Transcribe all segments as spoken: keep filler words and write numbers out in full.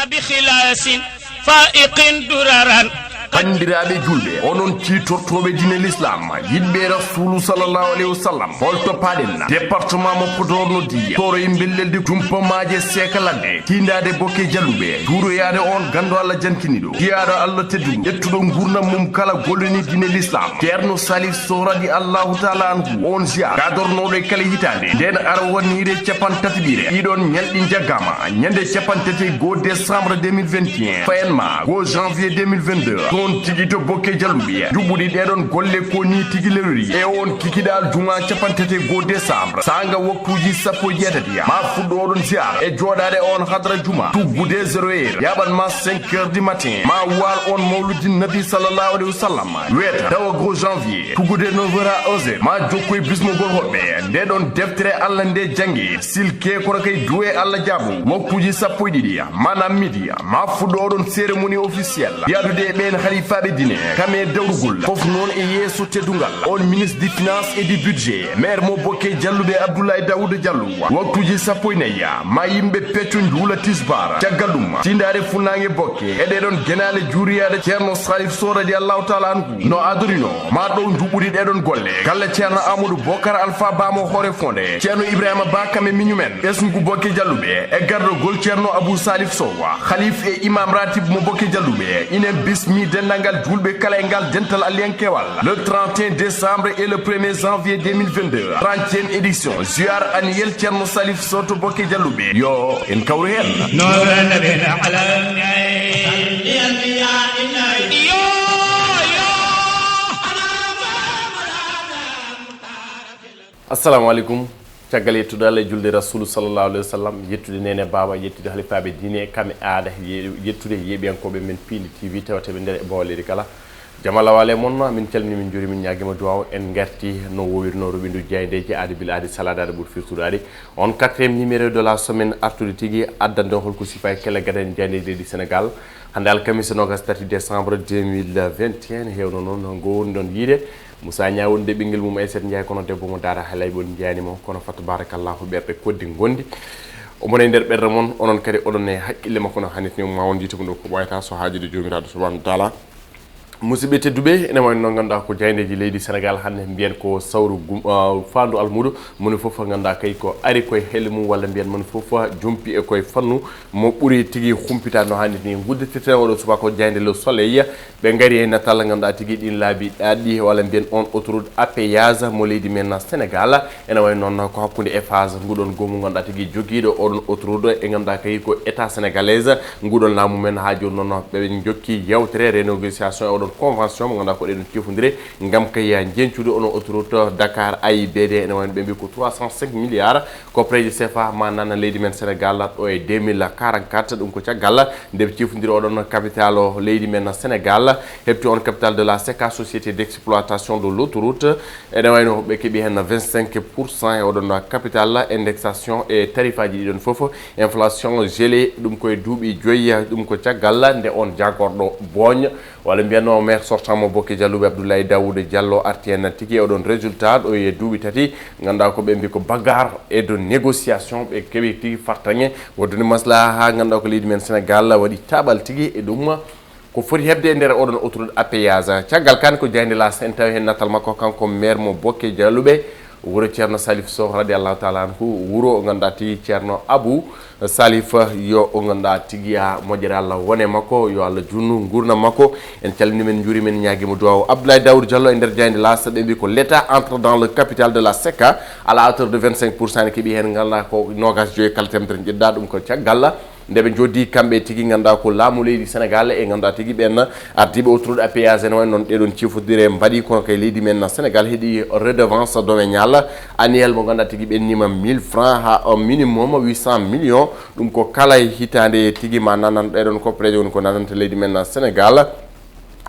بخلاص فائق دررا. Banndiraaɓe julɓe, onon ciitortooɓe diine l'islam, yiɗɓe Rasuulu sallallahu alayhi wa sallam, holto paaɗen? Département mo Podor noddi, toroy mbellelde, tumpa maaje, seeka ladde, tiindaade Bokke Jalluɓe, juuroyaade on ganndo Allah jankiniiɗo, jiyaaɗo Allah tedduɗo, ƴettuɗo nguurndam mum kala gollini diine l'islam, Ceerno Salif Soh radi Allahu taala anhu, on ziyaara gadornooɗo e kala hitaande, nden ara wonniire capan tati ɓiire. Ɗiɗon ñalɗi njaggaama ñande capan tati e goo décembre deux mille vingt et un, fayan ma goo janvier deux mille vingt-deux, toon tigi to Bokke Jalluɓe. Njuɓɓudi ɗeɗon golle ko ni tigi lewri e on kikiɗal juma capan tati e goo décembre, saanga waktuuji sappo e jeetati, ma fuɗɗo oɗon ziyaara e jooɗaade on hadra juma, tuggude zéro heure, yaɓan ma cinq heures du matin, ma waal on mawludi nabi sallallahu alayhi wa sallam, weeta tawa goo janvier, tuggude neuf heures à onze heures, ma jokkoy bismogol hoɓɓe nde ɗon deftere Allah nde jannge, silke kono kay duwe Allah jaabo, waktuuji sappo e ɗiɗi, maanaam midi, ma fuɗɗo oɗon cérémonie officielle, yaadude e ɓeen halifaaɓe diine, kame dawrugol, fof noon e yeeso teddungal, on ministre du finance et du budget, maire mo Bokke Jalluɓe Abdoulaye Daouda Diallo, waktuuji sappo e nayi, ma yimɓe pecco njuula tisbaar, caggal ɗum, tiindaade funnaange Bokke, e ɗeɗon genaale juuriyaade Ceerno Salif Soh radi Allahu taala anhu, no adorino, ma ɗow njuɓɓudi ɗeɗon golle, galle Ceerno Amadou Bokar Alpha Ba mo hoore fonde, Ceerno Ibrahima Ba kame miñumen, ɓesngu Bokke Jalluɓe, e gardogol Ceerno Abou Salif Soh, Khalif e Imam Ratib mo Bokke Jalluɓe, inen bismi denndangal julɓe kala e ngal dental Aliyankewal. Le trente et un décembre et le premier janvier deux mille vingt-deux, trentième édition, ziar annuel Ceerno Salif Soh to Bokke Jalluɓe. Yo en kawru heen. نور النبي الأعلى. يا، يا. Assalamu aleykum. Caggal yettude Allah e julde Rasulu sallallahu alayhi wa sallam, yettude nene baaba, yettude halifaaɓe diine, kame aada, ye- yettude yeeɓiyankooɓe men Piindi T V, tewteeɓe nder e boowa leydi kala. Jama lawale mon, min calmini, min njuuri, min ñaagima duwaaw. En ngarti no wowirno ruɓindu jaayndeeji aadi bil aadi salaade aɗa ɓuri firtude aadi. On quatrième numéro de la semaine artude tigi, addande holko sifa e kelle gaden jaayndeeji leydi Sénégal. Hannde alkamisa nogas tati décembre deux mille vingt et un, hewno noon ngo woni ɗon yiide. Moussa Niang woni de ɓinngel mum Aissata Ndiaye, kono debbo mo Daara Halay woni njeyanimo, kono fa tabarakallahu ɓerɗe koddi ngondi. Omo e nder ɓerɗe mon, onon kadi oɗon e haqqille makko no hannirta ni, ma on jiita mo ɗo ko ɓooyata so haajude Joomiraaɗo subhanahu wa taala. Musidɓe tedduɓe, ene wayno noon ngannduɗaa ko jaayndeeji leydi Sénégal hannde mbiyen ko sawru gum, ah, faandu almuudo, moni fof ngannduɗaa kay ko ari koye helle mum, walla mbiyen moni fof jompi e koye fannu mo ɓuri tigi humpitaade no hannirta ni. Ngudditirten oɗo subaka ko jaaynde Le Soleil, ɓe ngari e natal ngannduɗaa tigi ɗin laabi ɗaɗɗi, walla mbiyen on autoroute à péage mo leydi men Sénégal. Ene wayi noon ko hakkunde Eiffage, nguɗon goomu ngannduɗaa tigi jogiiɗo oɗon autoroute e ngannduɗaa kay ko État sénégalaise, nguɗon laamu men haa jooni noon ɓe jokki yewtere renégociation e oɗon convention mo ngannduɗaa ko ɗeɗon cifondire ngam kay njencude oɗon autoroute Dakar A I B D. Ene wayi no ɓe mbi ko trois cent cinq milliards ko préji C F A ma nana leydi men Sénégal ɗo e deux mille quarante-quatre. Ɗum ko caggal nde ɓe cifondiri oɗon capital o leydi men Sénégal, heɓti on capital de la SECA, société d'exploitation de l'autoroute. Ene wayno ɓe keɓi hen vingt-cinq pour cent e oɗon capital, indexation e tarifaji ɗiɗon fof, inflation gelée, ɗum koye duuɓi joyyi, ɗum ko caggal nde on jagorɗo Booñ, walla mbiyanno maire sortant mo Bokke Jalluɓe Abdoulaye Daouda Diallo arti hen tigi e oɗon résultat ɗo e duuɓi tati, ngannduɗaa ko ɓe mbi ko bagarre et de négociation, ɓe keɓi tigi fartaŋŋe waɗude maslaha haa ngannduɗaa ko leydi men Sénégal waɗi taaɓal tigi e ɗum. Ko foti heɓde e nder oɗon autoroute à péage. Caggal kan ko jaaynde L'As, en tawi heen natal makko, kanko maire mo Bokke Jalluɓe, wuro Ceerno Salif Soh radiallahu taala anhu, wuro o ngannduɗaa tigi Ceerno Abou Salif, yo o ngannduɗaa tigi ya moƴƴere Allah wone makko, yo Allah junnu nguurndam makko. En calmini men, njuuri men, ñaagi mo duwaaw. Abdoulaye Daoud Diallo e nder jaaynde L'As, ɓe mbi ko l'État entre dans le capital de la SECA à la hauteur de vingt-cinq pour cent, ne keɓi heen ngannduɗaa ko noogaas joyi kala teemedere njeɗɗa, ɗum ko caggal nde ɓe njoddi kamɓe tigi, ngannduɗaa ko laamu leydi Sénégal e ngannduɗaa tigi ɓeen ardiiɓe autoroute à péage, ene wayi noon ɗeɗon cifodire mbaɗi kono kay leydi men Sénégal heɗi redevance domaniale annuelle mo ngannduɗaa tigi ɓennima mille francs haa au minimum huit cent millions. Ɗum ko kala hitaande tigi ma nanan ɗeɗon koppereeje woni ko nananta leydi men Sénégal.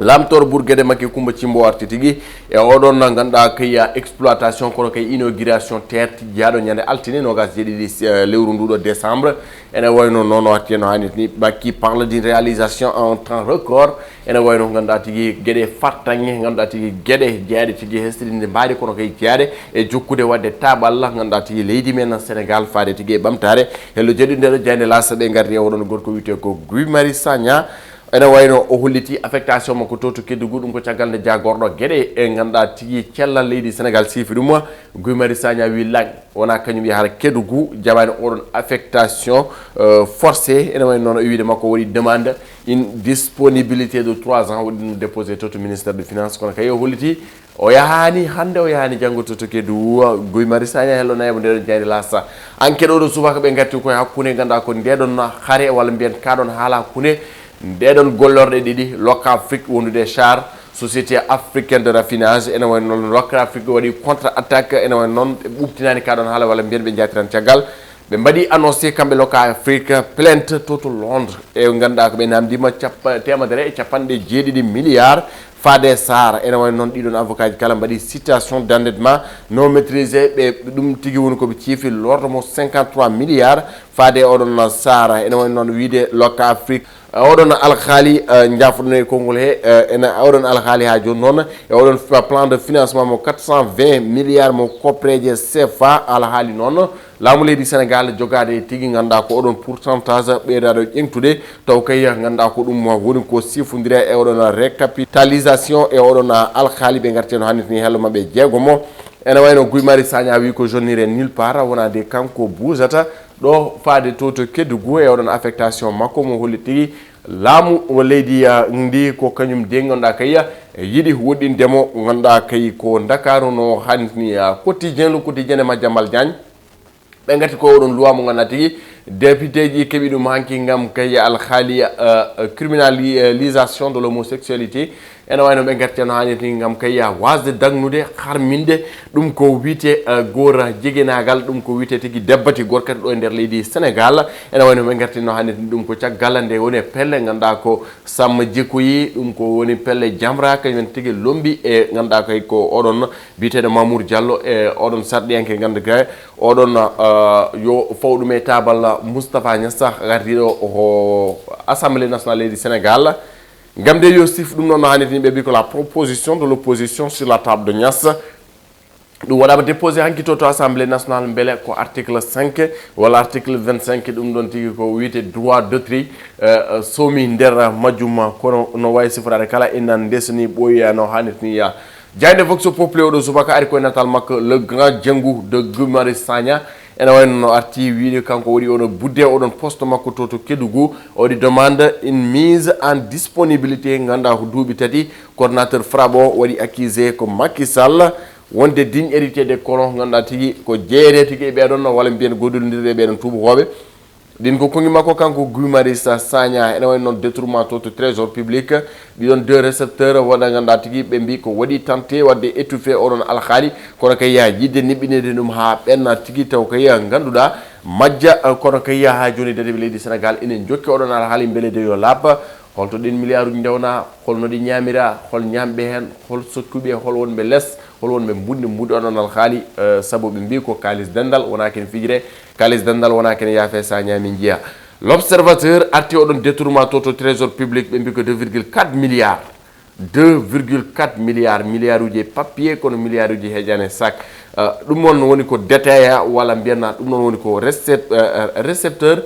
Lamtoor Bourguédé Macky Coumba Thimbo arti tigi e oɗon no ngannduɗaa kay exploitation kono kay inauguration terre tigi jaaɗo ñande altine nogas jeeɗiɗi, eh, lewru nduɗo décembre. Ene wayno noon o arti no hannit ni Macky parle d'une réalisation en temps record. Ene wayno ngannduɗaa tigi geɗe fartaŋŋe, ngannduɗaa tigi geɗe jeeɗe tigi hesɗitinde mbaadi kono kay jeeɗe e jokkude waɗde taɓalla ngannduɗaa tigi leydi men Sénégal faade tigi e ɓamtaare. Hello jeeɗiɗo ndeɗo jaaynde lasa ɓe ngardi e oɗon gorko wiyetee ko Guy Marius Sagna. Ene wayno o holliti affectation makko to to Kédougou, ɗum ko caggal nde jaagorɗo geɗe e ngannduɗaa tigi cellal leydi Sénégal siifi ɗum. Guy Marius Sagna wi lang wona kañum yahata Kédougou, jaɓani oɗon affectation, euh, forcée. Ene wayno noon o wiide makko waɗi demande une disponibilité de trois ans, waɗi ɗum déposé to to ministère de finance, kono kay o holliti o yahaani hannde, o yahaani janngo to to Kédougou. Guy Marius Sagna hello nayaɓo ndeɗon jaaynde lasa. Enquête oɗo subaka ɓe ngarti koye hakkunde ngannduɗaa ko ndeɗon hare walla mbiyen kaɗon haala hakkunde ndeɗon gollorɗe ɗiɗi Locafrique wondude e Char, Société Africaine de Raffinage, ene wayno noon Locafrique waɗi contre attaque, ene wayno noon ɓe ɓuɓtinaani kaɗon haala walla mbiyen ɓe njaatiran caggal. Ɓe mbaɗi annoncé kamɓe Locafrique plainte to to Londres e ngannduɗaa ko ɓe namdima cappa-, teemedere e capanɗe jeeɗiɗi milliards faade Sahara. Ene wayno noon ɗiɗon avocat ji kala mbaɗi citation d'endettement non maîtrisé, ɓe ɗum tigi woni ko ɓe ciifi lordo mo cinquante-trois milliards faade oɗon Sahara. Ene wayno noon wiide Locafrique, eh, oɗon alhaali, eh, jaafoɗon e konngol he, eh, ene oɗon alhaali haa jooni noon e oɗon plan de financement mo quatre cent vingt milliards mo koppereeje C F A alhaali noon laamu leydi Sénégal jogaade tigi ngannduɗaa ko oɗon pourcentage ɓeydaaɗo ƴeŋtude, taw kay ngannduɗaa ko ɗum woni ko sifondira e oɗon récapitalisation e oɗon alhaali ɓe ngarteno hannit ni hello maɓɓe jeegomo. Ene wayno Guy Marius Sagna wi ko jonnire nulle part wona de kanko buusata ɗo faade to to Kédougou e oɗon affectation makko mo holli tigi laamu o leydi, ah, ndi ko kañum de ngannduɗaa kay, ah, yiɗi woɗɗindemo ngannduɗaa kay ko Ndakaaru no hannit ni, ah, quotidien, le quotidien e Madiambal Diagne. Ɓe ngati ko oɗon luwa mo ngannduɗaa tigi député ji keɓi ɗum hanki ngam kay alhaali, ah, criminalisation de l'homosexualité. Ene wayno ɓe ngarti no hannit ni ngam kay wasde dagnude, harminde ɗum ko wiyetee, eh, goora jiginagal, ɗum ko wiyetee tigi debbati gorkati ɗo e nder leydi Sénégal. Ene wayno ɓe ngarti no hannit ni ɗum ko caggal nde woni e pelle ngannduɗaa ko Samma Jikkoyi, ɗum ko woni pelle Jamra, kañum en tigi lombi e ngannduɗaa kay ko oɗon biyeteeɗo Mamour Diallo e oɗon sarɗiyanke ngannduɗaa kay oɗon, eh, yo faw ɗum e taabal Moustapha Niass, gardiiɗo o Assemblée nationale leydi Sénégal. Ngam de yo sif ɗum noon no hannit ni ɓe mbi ko la proposition de l'opposition sur la table de Niass. Ɗum waɗaama déposé hanki to to Assemblée nationale mbele ko article cinq walla article vingt-cinq ɗum ɗon tigi ko wiyetee droit d'autrui, eh, soomi nder majjum kono no wayi siforaade kala innan ndesni ɓooyi no hannit ni ya. Jaaynde Vox Populi oɗo subaka ari koye natal makko le grand Diengou de Guy Marius Sagna. Ene wayno no arti wiide kanko waɗi oɗon budde oɗon poste makko to to Kédougou. O waɗi demande une mise en disponibilité ngannduɗaa ko duuɓi tati coordonnateur frappe o waɗi accusé ko Macky Sall wonde digne héritier de colon ngannduɗaa tigi ko jeeyete tigi e ɓeɗon walla mbiyen goodolondirde e ɓeɗon tuubakooɓe. Ɗin ko koŋŋi makko kanko Guy Marius Sagna. Ene wayno noon détournement to to trésor public. Ɗiɗon deux récepteurs wona ngannduɗaa tigi ɓe mbi ko waɗi tenté waɗde étouffé oɗon alhaali kono kay yaa yiɗde niɓɓinede ɗum haa ɓenna tigi taw kay yaa ngannduɗaa majja, eh, kono kay yaa haa jooni dadeɓe leydi Sénégal enen jokki oɗon alhaali mbele de yo laaɓ. Holto ɗin milliards uji ndewna, holno ɗi ñaamira, hol ñaamɓe heen, hol sokkuɓe, hol wonɓe les, hol wonɓe mbuɗɗi mbuɗɗi oɗon alhaali, eh, sabu ɓe mbi ko kaalis denndal wona ken fijre, kaalis denndal wona ken yaafe sa ñaami njiya. L'Observateur arti oɗon détournement to to trésor public ɓe mbi ko deux virgule quatre milliards. Deux virgule quatre milliards, milliards uji e papier kono milliards uji heƴani sac. Eh, ɗum on woni ko détail walla mbiyanna ɗum ɗon woni ko récep-, eh, eh, récepteur.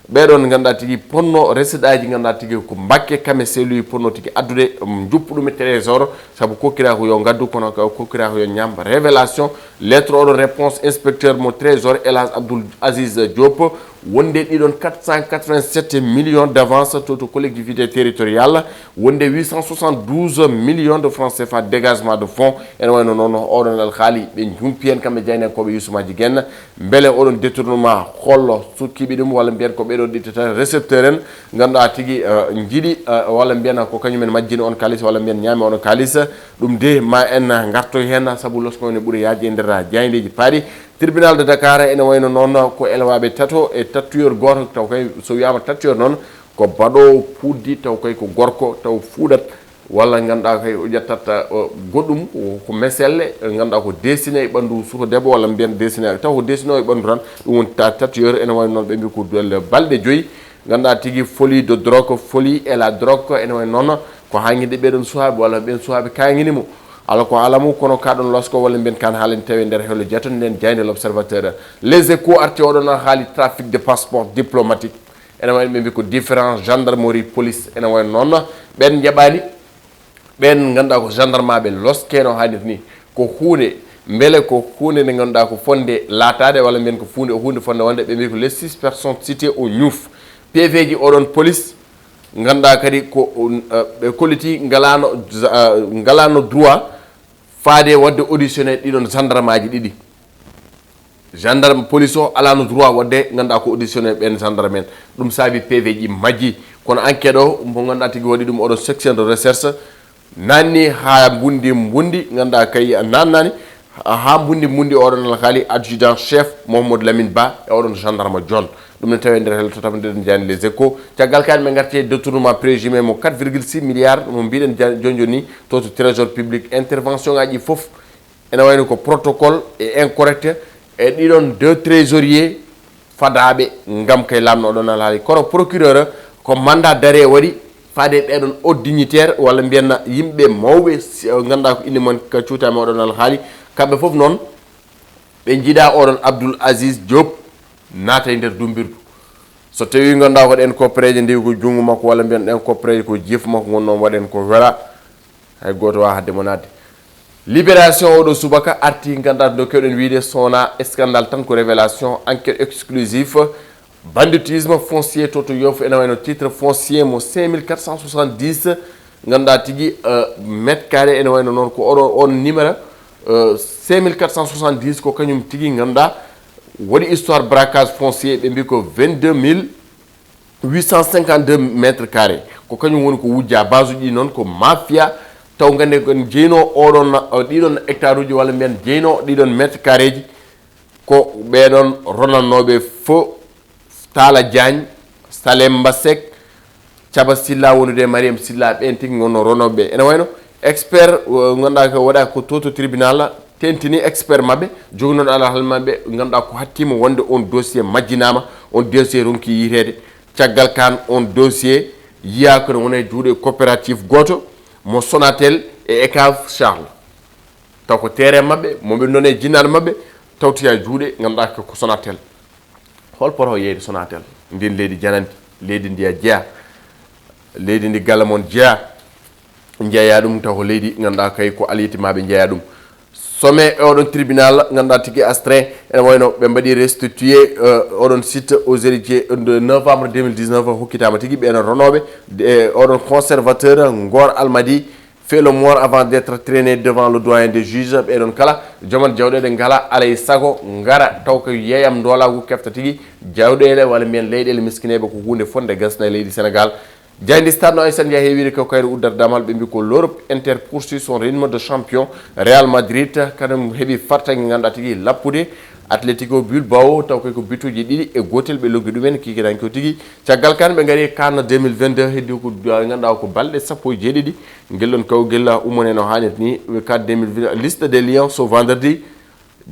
Ɓeɗon ngannduɗaa tigi ponno recette aji ngannduɗaa tigi ko Mbakke kame Saint-Louis ponno tigi addude, um, juppu ɗum e trésor sabu kokkira ko yo ngaddu kono ko kokkira ko yo ñaam. Révélation, lettre oɗo réponse inspecteur mo trésor El Hadj Abdoul Aziz Diop wonde ɗiɗon quatre cent quatre-vingt-sept millions d'avance to to collectivité territoriale, wonde huit cent soixante-douze millions de francs C F A dégagement de fonds. Ene wayno noon oɗon alhaali ɓe jumpi heen kamɓe jaynankooɓe Youssouma Djigen. Mbele oɗon détournement hollo sukkiɓe ɗum walla mbiyen ko ɓeɗo ɗiɗi tan récepteur en ngannduɗaa tigi, eh, njiɗi, eh, walla mbiyen ko kañumen majjini on kaalis walla mbiyen ñaami on kaalis. Ɗum de ma en ngartoy heen sabu losko ene ɓuri yaajde e nder jaayndeeji paaɗi. Tribunal de Dakar ene wayno noon ko elwaaɓe tato e tattuyeur gooto taw kay so wiyaama tattuyeur noon ko baɗoowo puuddi taw kay ko gorko taw fuuɗat walla ngannduɗaa kay o ƴettata goɗɗum, ko meselle ngannduɗaa ko dessiné e ɓanndu suka debbo, walla mbiyen dessiné taw ko dessiné e ɓanndu tan. Ɗum woni ta tatilleur. Ene wayi noon ɓe mbi ko balɗe joyi ngannduɗaa tigi folie de drogue, folie et la drogue. Ene wayi noon ko hanginde ɓeɗon suwaaɓe walla ɓen suwaaɓe kangini mo. Ala ko alamu kono kaɗon losko walla mbiyen kan haalani tawi nder hewlo jeeto nden jayde l'observateur. Les Échos arti oɗon haali trafic de passeport diplomatique. Ene wayi ɓe mbi ko différent gendarmerie police. Ene wayi noon ɓen njaɓani ɓen ngannduɗaa ko gendarme ɓe loskeno haalirta ni. Ko huunde mbele ko huunde nde ngannduɗaa ko fonde laataade walla mbiyen ko huunde huunde fonde wonde ɓe mbi ko les six personnes citées au ñuuf. P V ji oɗon police ngannduɗaa kadi ko ɓe kolliti ngalano ngalano droit faade wadde auditionné ɗiɗon gendarme aji ɗiɗi. Gendarme police o alano droit wadde ngannduɗaa ko auditionné ɓen gendarme en. Ɗum saabi P V ji majji. Kono enquête o mo ngannduɗaa tigi waɗi ɗum oɗon section de recherche nanni ha mbundi mbundi ngannduɗaa kay nannani ha mbundi mbundi oɗon alhaali adjudant chef Mouhamadou Lamine Ba e oɗon gendarme John. Ɗum ne tawi nder hello tataɓo ndeɗen jani les Échos. Caggal kadi ɓe garti e détournement présumé mo quatre virgule six milliards mo mbiɗen joni joni to to trésor public. Intervention ngaji fof ene wayno ko protocole et incorrect e ɗiɗon deux trésorier fadaɓe ngam kay lamno oɗon alhaali. Kono procureur ko mandat d'arrêt waɗi faade ɓeɗon haut dignitaire walla mbiyen yimɓe mawɓe ngannduɗaa ko inde mon ka cuutama oɗon alhaali. Kamɓe fof noon ɓe jiiɗa oɗon Abdoul Aziz Diop naata e nder dumbirdu. So tawi ngannduɗaa ko ɗen koppereje ndewi ko junngo makko walla mbiyen ɗen koppereje ko jeefu makko ngon noon waɗen ko wela. Hay gooto wawa hadde mo nadde. Libération oɗo subaka arti ngannduɗaa no kewɗen wiide sona scandale tan ko révélation enquête exclusif. Banditisme foncier to to Yoff ene wayno titre foncier mo cinq mille quatre cent soixante-dix ngannduɗaa tigi mètre carré ene wayno noon ko oɗo on numéro cinq mille quatre cent soixante-dix ko kañum tigi ngannduɗaa waɗi histoire braquage foncier ɓe mbi ko vingt-deux mille huit cent cinquante-deux mètres carrés. Ko kañum woni ko wujja base uji noon ko mafia taw gande ko jeyno oɗon ɗiɗon hectare uji walla mbiyen jeyno ɗiɗon mètre carré ji ko ɓeɗon ronannoɓe fo Tala Diagne, Salemba Seck, Caba Silla wonude e Mariam Silla ɓen tigi gonno ronoɓe ene wayno expert ngannduɗaa ko waɗa ko to to tribunal tentini expert maɓɓe jogunoɗo alahal maɓɓe ngannduɗaa ko hattima wonde on dossier majjinama on dossier ronki yitede. Caggal kan on dossier yiya ko ne wona e juuɗe coopérative gooto mo Sonatel e Ecave Charles taw ko terrain maɓɓe moɓe none jinnaɗo maɓɓe tawtoya juuɗe ngannduɗaa ko Sonatel. Hol poto yeeyde Sonatel ndin leydi janandi leydi ndi a jeya leydi ndi gala mon jeya jeeya ɗum taw ko leydi ngannduɗaa kay ko aliyeti maɓe jeeya ɗum. Sommet e oɗon tribunal ngannduɗaa tigi astreint ene wayno ɓe mbaɗi restitué oɗon site aux héritiers de novembre deux mille dix-neuf hokkitama tigi ɓen ronoɓe e oɗon conservateur ngor almadi fait le mort avant d'être traîné devant le doyen des juges. Ɓeɗon kala joman jawɗeɗe ngala alay sago ngara taw ko yeeyam ndolagu kefta tigi jawɗele walla mbiyen leyɗele miskineɓe ko hunde fonde gasna e leydi Sénégal. Jayndi stade no Aysata Ndiaye heewiri ko kayre uddata damal ɓe mbi ko l'Europe Inter poursuit son rythme de champion. Real Madrid kanum heɓi fartaŋŋe ngannduɗaa tigi lappude Atletico Bilbao taw koy ko bituji ɗiɗi e gotel ɓe loggi ɗumen kikiɗanke o tigi. Caggal kan ɓe ngari kan deux mille vingt-deux heddi ko ngannduɗaa ko balɗe sappo e jeeɗiɗi ngel ɗon kawgel ummone no hannirta ni. Kan deux mille vingt liste des lions so vendredi.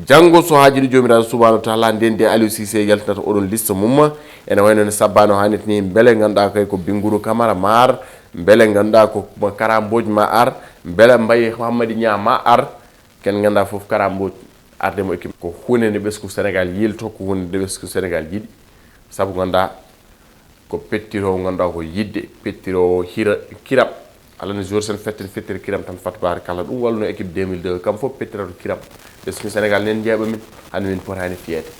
Janngo so haajiɗo Joomiraaɗo Subhaanahu wa Taala ndendi Aliou Cissé yaltinata oɗon liste mum. Ene wayno ne sabbano hannirta ni mbele ngannduɗaa kay ko Binguru Kamara maar mbele ngannduɗaa ko Kara Mbodj ma ar mbele Mbaye Hammadi Niang ma ar. Ken ngannduɗaa fof Kara Mbodj arde mo équipe ko hunde nde ɓesngu Sénégal yiilto ko hunde nde ɓesngu Sénégal yiɗi sabu ngannduɗaa ko pettirowo ngannduɗaa ko yidde pettirowo hira kiram. Alaa ne joueur sen fetten fettiri kiram tan fat baari kala ɗum walluno équipe deux mille deux kam fof pettirata kiram. Ɓesngu Sénégal nen jeeɓa min hannde min potaani fiyeede.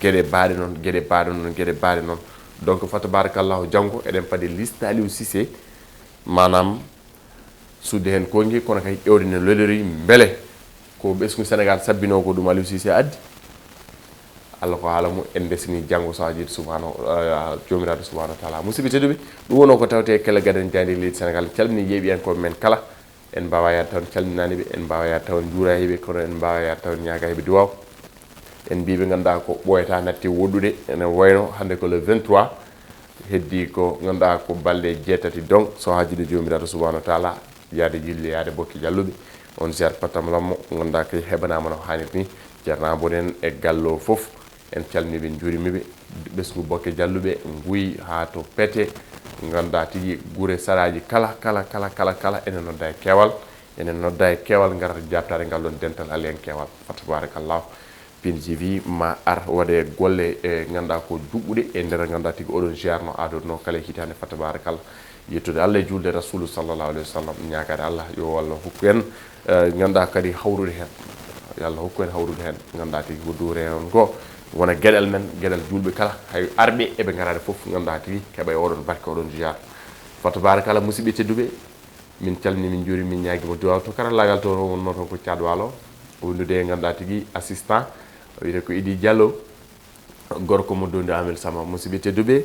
Geɗe baaɗe noon geɗe baaɗe noon geɗe baaɗe noon. Donc fat baari kallahu janngo eɗen paadi liste Aliou Cissé maanaam sudde heen konngi kono kay ƴeewde ne lelori mbele ko ɓesngu Sénégal sabbinoo ko ɗum Aliou Cissé addi. Allah ko haala mum en ndesini janngo so haajiɗo Subhaanahu Joomiraaɗo Subhaanahu wa Taala. Musidɓe tedduɓe ɗum wonoo ko tawte e kelle gaden jayndi leydi Sénégal calmini yeeɓiyankooɓe men kala. En mbaawa yaade taw en calminaani ɓe en mbaawa yaade taw en njuuraani ɓe kono en mbaawa yaade taw en ñaagaani ɓe duwaaw. En mbii ɓe ngannduɗaa ko ɓooyata natti woɗɗude ene wayno hannde ko le vingt-trois. Heddi ko ngannduɗaa ko balɗe jeetati donc so haajiɗo Joomiraaɗo Subhaanahu wa Taala Yaade Julɓe, Yaade Bokke Jalluɓe, on ziar patam lammo, ngannduɗaa kay heɓanaama no haanirta ni. Ceerno Amadou en e galle o fof, en calminii ɓe, en njuuriima ɓe. Ɓesngu Bokke Jalluɓe, Nguy haa to Pete, ngannduɗaa tigi gure saraaji kala, kala, kala, kala, kala, ene nodda e keewal, ene nodda e keewal, ngarata jaabtaade ngal ɗoon dental Aliyan Keewal. Fa tabarakallah. Pin G V ma ar waɗe golle e ngannduɗaa ko juɓɓuɗe e nder ngannduɗaa tigi oɗon ziar no aadorno kala hitaande, fa tabarakallah. Yettude Allah e juulde Rasulu sallallahu alayhi wa sallam, ñaagaade Allah yo Allah hokku en, eh, ngannduɗaa kadi hawrude heen. Yo Allah hokku en hawrude heen, ngannduɗaa tigi ko duure on ko wona geɗal men, geɗal juulɓe kala, hay arɓe eɓe ngaraade fof, ngannduɗaa tigi keɓa e oɗon barke, oɗon ziar. Fa tabarakallah, musidɓe tedduɓe, min calminii, min njuuriima, min ñaagiima duwaaw to karallaagal to, wonnoo toon ko Caad Waalo, wondude e ngannduɗaa tigi assistant, wiyetee ko Idi Diallo, gorko mo Dondu Amel Sama. Musidɓe tedduɓe,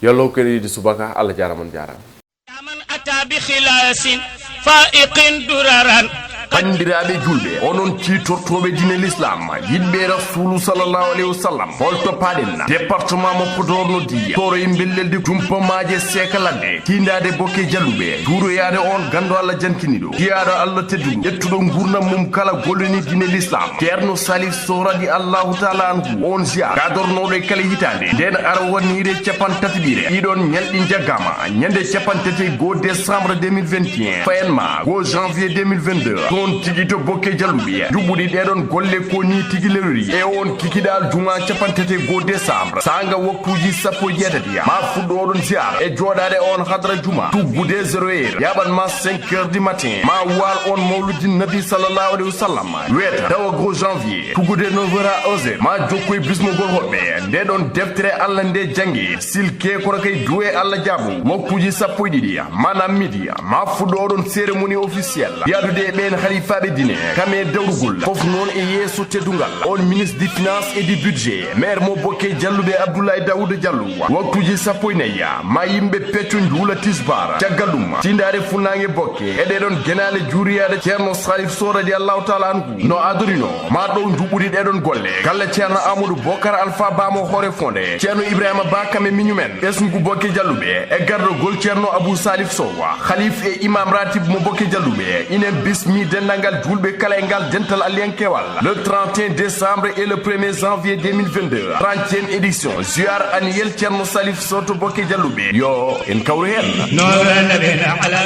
yo Allah hokku en iidi subaka, Allah jaaraama, on jaaraama. يا من أتى بخلاص فائق دررا. Banndiraaɓe juulɓe, onon ciitortooɓe diine l'islam, yiɗɓe Rasulu sallallahu alayhi wa sallam, hol to paaɗen? Département mo Podor noddi, toroy mbelleldi, tumpa maaje, seeka ladde, tiindaade Bokke Jalluɓe, juuroyaade on ganndo Allah jankiniiɗo, jiyaaɗo Allah tedduɗo, ƴettuɗo nguurndam mum kala gollini diine l'islam, Ceerno Salif Sow radi Allahu taala anhu, on ziar gadornooɗo e kala hitaande. Nden ara wonniire capan tati ɓire. Ɗiɗon ñalɗi njaggaama ñande capan tati e goo décembre deux mille vingt et un, fayan ma goo janvier deux mille vingt-deux. Toon tigi to Bokke Jalluɓe, juɓɓuɗi ɗeɗon golle ko ni tigi lewri. E on kikiɗal juma capan tati e goo décembre, saanga waktuuji sappo e jeetati, ma fuɗɗo oɗon ziar e jooɗaade on hadra juma, tuggude zéro heure, yaɓan ma cinq heures du matin, ma waal on mawludi Nabi sallallahu alayhi wa sallam. Weeta tawa goo janvier, tuggude neuf heures à onze heures, ma jokkoy bismogol hoɓɓe. Nde ɗon deftere Allah nde jannge, silke kono kay duwe Allah jaabo. Waktuuji sappo e ɗiɗi, maanaam midi, ma fuɗɗo oɗon cérémonie officielle, yaadude e ɓeen halifaaɓe diine, kame dawrugol, fof noon e yeeso teddungal on ministre du finance et du budget, maire mo Bokke Jalluɓe Abdoulaye Daouda Diallo. Waktuuji sappo e nayi, ma yimɓe pecco njuula tisbaar. Caggal ɗum, tiindaade funnaange Bokke e ɗeɗon genaale juuriyaade Ceerno Salif Sow radi Allahu taala anhu no adorino, ma ɗow juɓɓuɗi ɗeɗon golle. Galle Ceerno Amadou Bokar Alpha Ba mo Hoore Fonde, Ceerno Ibrahima Ba kame miñumen, ɓesngu Bokke Jalluɓe e gardogol Ceerno Abou Salif Sow, halif e imam ratib mo Bokke Jalluɓe, inen bismi denndangal juulɓe kala e ngal dental Aliyan Keewal. Le trente et un décembre et le premier janvier deux mille vingt-deux, trentième édition ziar annuel Ceerno Salif Sow to Bokke Jalluɓe. Yo en kawru heen. نور النبي الأعلى.